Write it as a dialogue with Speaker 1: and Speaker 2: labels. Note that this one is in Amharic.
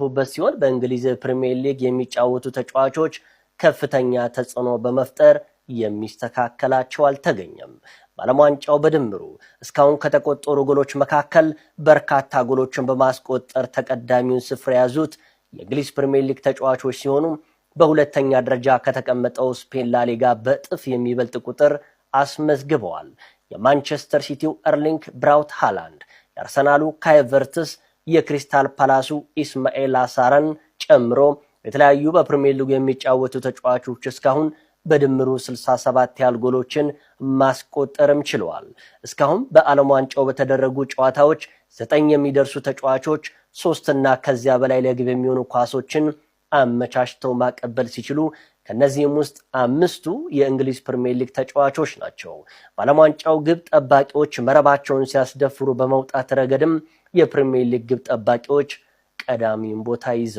Speaker 1: የሚሳተፉበት ሲሆን፣ በእንግሊዝ ፕሪምየር ሊግ የሚጫወቱ ተጫዋቾች ከፍተኛ ተጽዕኖ በመፍጠር የሚስተካከላቸው አልተገኘም። በዓለም ዋንጫው በድምሩ እስካሁን ከተቆጠሩ ጎሎች መካከል በርካታ ጎሎችን በማስቆጠር ተቀዳሚውን ስፍራ የያዙት የእንግሊዝ ፕሪምየር ሊግ ተጫዋቾች ሲሆኑ፣ በሁለተኛ ደረጃ ከተቀመጠው ስፔን ላሊጋ በእጥፍ የሚበልጥ ቁጥር አስመዝግበዋል። የማንቸስተር ሲቲው ኤርሊንግ ብራውት ሃላንድ፣ የአርሰናሉ ካይ ቨርትስ፣ የክሪስታል ፓላሱ ኢስማኤል አሳራን ጨምሮ የተለያዩ በፕሪሚየር ሊጉ የሚጫወቱ ተጫዋቾች እስካሁን በድምሩ 67 ያህል ጎሎችን ማስቆጠርም ችለዋል። እስካሁን በዓለም ዋንጫው በተደረጉ ጨዋታዎች 9 የሚደርሱ ተጫዋቾች ሶስትና ከዚያ በላይ ለግብ የሚሆኑ ኳሶችን አመቻችተው ማቀበል ሲችሉ፣ ከእነዚህም ውስጥ አምስቱ የእንግሊዝ ፕሪሚየር ሊግ ተጫዋቾች ናቸው። በዓለም ዋንጫው ግብ ጠባቂዎች መረባቸውን ሲያስደፍሩ በመውጣት ረገድም የፕሪሚየር ሊግ ግብ ጠባቂዎች ቀዳሚውን ቦታ ይዘዋል።